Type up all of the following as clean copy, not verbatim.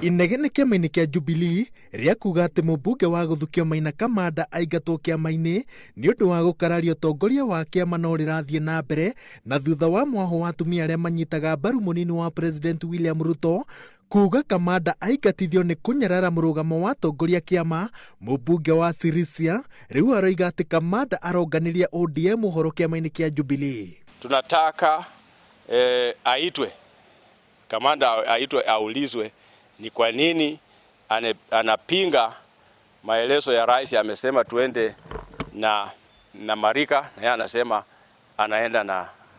Inegene kĩama-inĩ kĩa Jubilee rĩa kuga atĩ mũmbunge wa gũthukio Maina Kamanda aingatwo kĩama-inĩ nĩ ũndũ wa gũkararia ũtongoria wa kĩama no rĩrathiĩ na mbere na thutha wa mwahũ wa atumia arĩa manyitaga mbaru mũnini wa President William Ruto kuga Kamanda aingatithio nĩ kũnyarara mũrũgamo wa atongoria kĩama. Mũmbunge wa Sirisia rĩu aroiga atĩ Kamanda aronganĩria ODM ũhoro kĩama-inĩ kĩa Jubilee. Tunataka aitwe Kamanda aitwe aulizwe ni kwa nini anapinga maelezo ya rais. Amesema tuende na Mariga na yeye anasema anaenda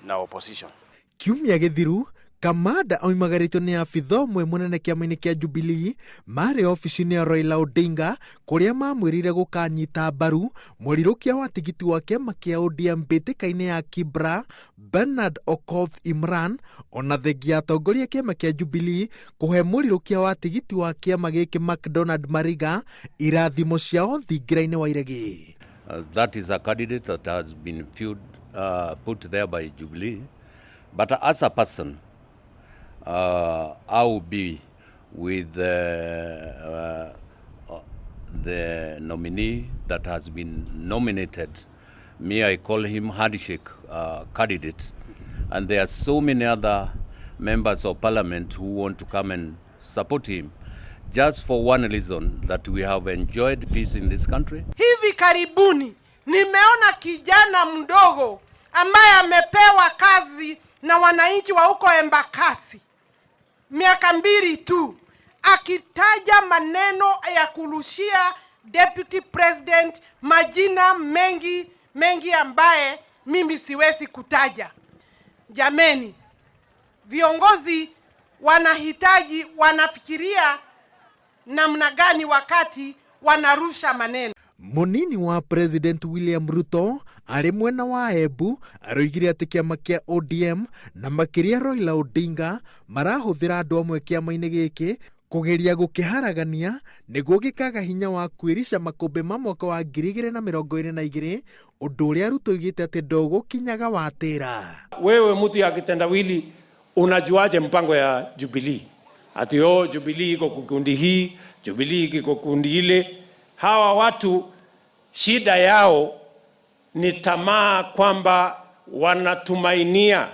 na opposition. Kiumia gĩthiru Kamanda oimagarĩtio nĩ abitha ũmwe mũnene kĩama-inĩ kĩa Jubilee marĩ obici-inĩ ya Raila Odinga kũrĩa mamwĩrire gũkanyita mbaru mũrirũkia wa tigiti wa kĩama kĩa ODM mbĩtĩka-inĩ ya Kibra Bernard Okoth Imran ona thengia atongoria kĩama kĩa Jubilee kũhe mũrirũkia wa tigiti wa kĩama gĩkĩ McDonald Mariga irathimo ciao thingira-inĩ wa iregi. That is a candidate that has been put there by Jubilee. But as a person, I will be with the nominee that has been nominated. Me, I call him handshake candidate. And there are so many other members of parliament who want to come and support him just for one reason, that we have enjoyed peace in this country. Hivi karibuni nimeona kijana mdogo ambaye amepewa kazi na wananchi wa huko Embakasi miaka 2 tu, akitaja maneno ya kurushia deputy president majina mengi mengi ambaye mimi siwezi kutaja. Jameni, viongozi wanahitaji, wanafikiria namna gani wakati wanarusha maneno. Munini wa President William Ruto arĩ mwena wa Embu aroigire atĩ kĩama kĩa ODM na makĩria Raila Odinga marahũthĩra andũ amwe kĩama-inĩ gĩkĩ kũgeria gũkĩharagania nĩguo gĩkaga hinya wa kwĩrica makũmbĩ ma mwaka wa 2022, ũndũ ũrĩa Ruto oigĩte atĩ ndũgũkinyaga watĩra. Wewe mtu ya kitendawili unajuaje mpango ya Jubilee? Ati oh, Jubilee iko kundi hii, Jubilee iko kundi ile. Hawa watu shida yao ni tamaa kwamba wanatumainia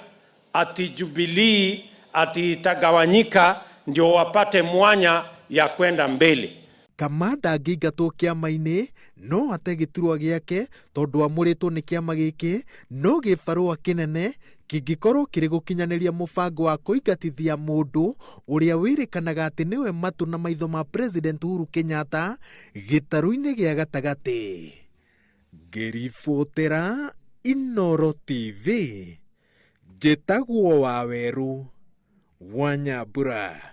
ati Jubilee ati itagawanyika ndio wapate mwanya ya kwenda mbele. Kamanda angĩingatwo kĩama-inĩ no ate gĩturwa gĩake tondũ amũrĩtwo nĩ kĩama gĩkĩ, no gĩbarũa kĩnene kĩngĩkorwo kĩrĩ gũkinyanĩria mũbango wa kũingatithia mũndũ ũrĩa wĩrĩkanaga atĩ nĩwe matũ na maitho ma President Uhuru Kenyatta gĩtarũ-inĩ gĩa gatagatĩ. Ngĩribotera Inooro TV, njĩtagwo Wawerũ wa Nyambura.